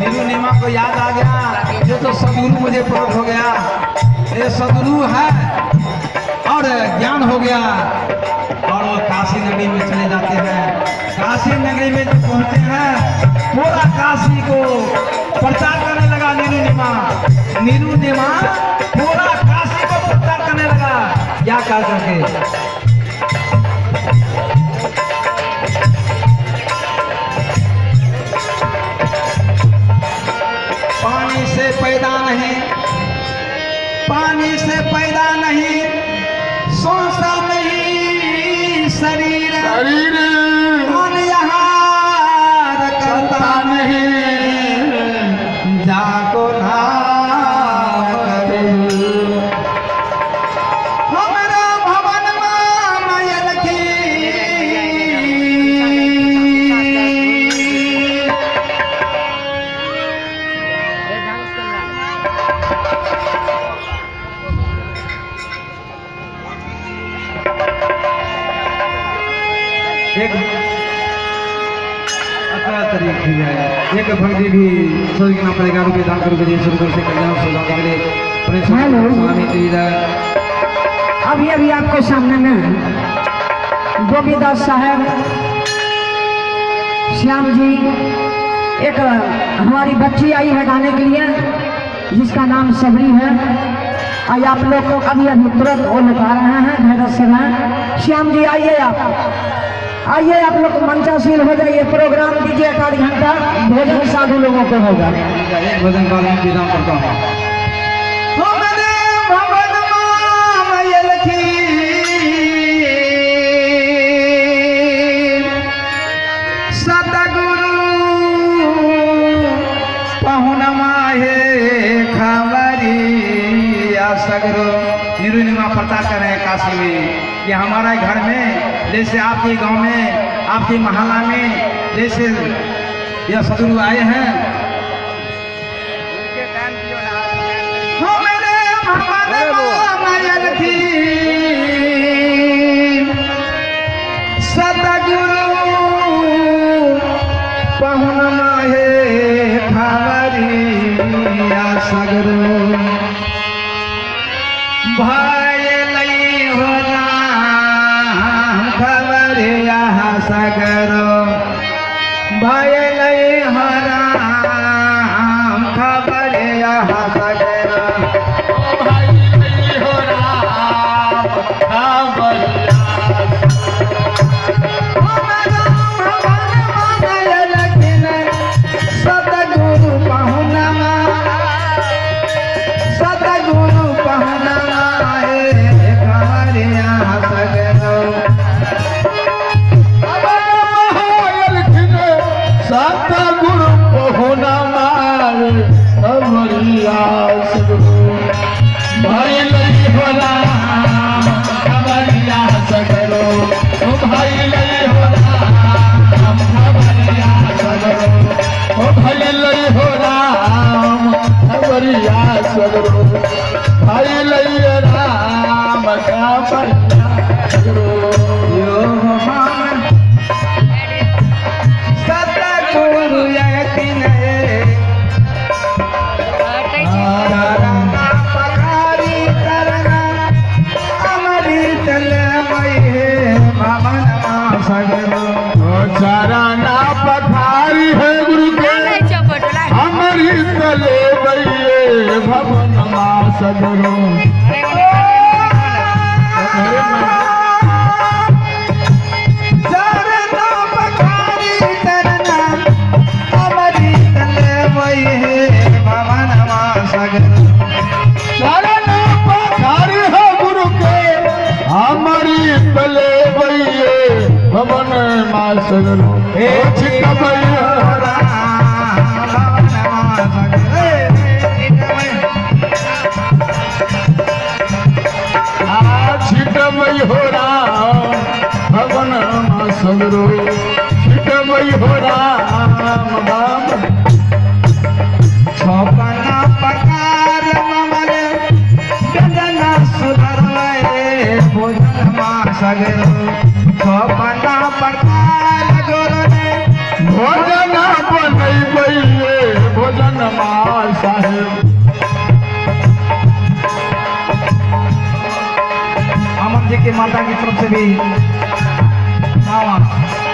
नीरू नीमा को याद आ गया, जो तो सदगुरु मुझे प्राप्त हो गया, ये सदगुरु है और ज्ञान हो गया। और वो काशी नगरी में चले जाते हैं। काशी नगरी में जब पहुंचते हैं, पूरा काशी को प्रचार करने लगा नीरू नीमा। नीरू नीमा पूरा काशी को प्रचार करने लगा। क्या कर करके पानी से पैदा नहीं, पानी से पैदा नहीं, सोसा नहीं शरीर, शरीर कौन यहाँ करता नहीं, जाको नाम करू। हमरा भवन मायल की, एक अच्छा तरीके है, एक भक्ति भी स्वर्ग नाम पर 11 रुपये दान करो जी, स्वर्ग से कल्याण सुधार के लिए हेलो। स्वामी जी। अभी अभी आपके सामने में गोपीदास साहब श्याम जी, एक हमारी बच्ची आई है गाने के लिए जिसका नाम सबरी है। आज आप लोग को अभी अभी तुरंत वो लोग आ रहे हैं, धैर्य से रहें। श्याम जी आइए, आप आइए, आप लोग मंचासीन हो जाइए, प्रोग्राम दीजिए, एक आध घंटा भोजन साधु लोगों को होगा। एक भजन का मैं विराम करता हूँ। हमरे भवन मायल की, सतगुरु पहुन माहे खबरिया सगरो। निरुनिमा प्रचार कर रहे हैं काशी में कि हमारे घर में, जैसे आपके गांव में, आपकी मोहल्ला में जैसे यह सदगुरु आए हैं। हमरे भवन मायल की, सतगुरु पहुन माहे खबरिया सगरो। भाई लई हो राम खबरिया सगरो, भाई लई हो राम खबरिया सगरो। भाई लई हो राम खबरिया। सतगुरु पहुना, सतगुरु पहुना खबरिया सगरो। सतगुरु पहुना मारे खबरिया सगरो। भाई लई हो राम खबरिया सगरो, ओ भाई लई हो राम खबरिया सगरो, ओ भाई लई हो राम खबरिया सगरो, भाई लई राम खबरिया सगरो। यो मान सतगुरु यतिन चरना पखारी तरना अमृत लमय भवन मा सगरो। चरना पखारी है गुरु के अमृत ले बइये भवन मा सगरो। चरना पखारी तरना अमृत लमय भवन मा सगरो। चरण पखारी है गुरु के अमृत ले बइये भवन मा सगरो। हे छिटबई हो राम भवन मा सगरो। छिटबई हो राम भवन मा सगरो, छिटबई हो राम भवन। छपना प्रकार ममल व्यंजन सुधरवे भोजन मा सगरो। छपना प्रकार गुरु ने भोजन बनैबैये भोजन माँ साहेब। अमन जी के माता की तरफ से भी, मामा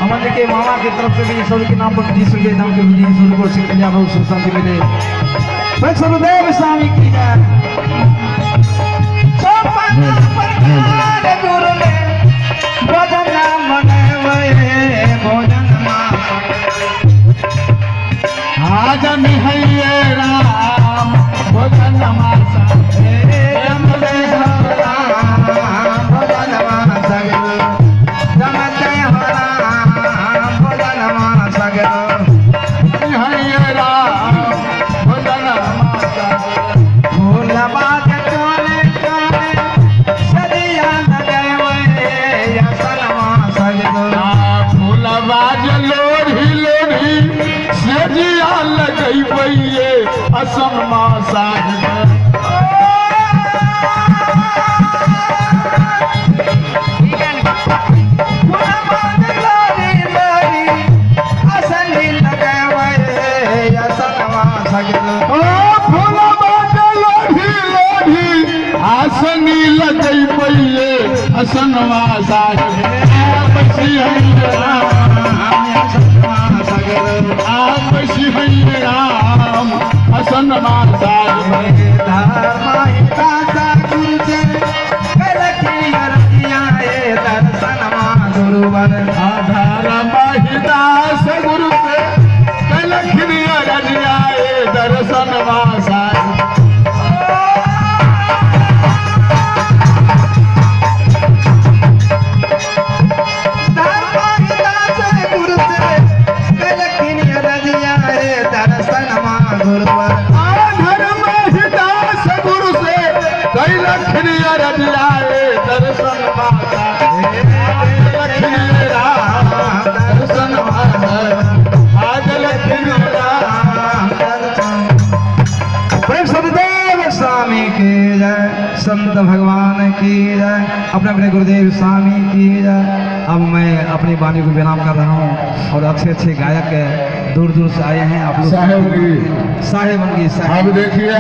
अमन जी के मामा की तरफ से भी ईश्वर के नाम पर 30 रुपये दाम के मिले। ईश्वर को कल्याण हो, सुख शांति मिले। सदगुरुदेव स्वामी की जय। गुरु ने भोजन मन भोजन आज मिहैये राम भोजन माँ साहेब। भोजन सागर मिहैये राम भोजन माँ साहेब। फूलबाज चले चले सदिया लगवे असनमा सजगो। फूलबाज लोढ़ी लोढ़ी सेजिया लगैबैये असन माँ साहेब। फूलबाज लोरी लोरी असनी लगवे असनमा सजगो। ओ फूलबाज लोढ़ी लोढ़ी आसनी लगैबैये असन माँ साहेब। आपसी हैये राम, असनमा सजगो। आपसी हैये राम असन माँ साहेब। धर्म गुरुचे कलखी रतिया दर्शनमा गुरुवर। आधार महिदास गुरु से कलखिनी रजियाए दर्शन माँ साहेब। धर्मदास गुरु से कलखिनी रजिया दर्शनमा गुरुवर। आधार महिदास गुरु से कलखिनी रजियाए दर्शन माँ साहेब। लखनी राम दर्शन माँ साहेब। आज लखनी राम। प्रेम सददेव स्वामी की जय, संत भगवान की जय, अपने अपने गुरुदेव स्वामी की जय। अब मैं अपनी वाणी को विराम कर रहा हूँ और अच्छे अच्छे गायक दूर दूर से आए हैं। आप लोग साहेब की साहेब उनकी साहेब अब देखिए।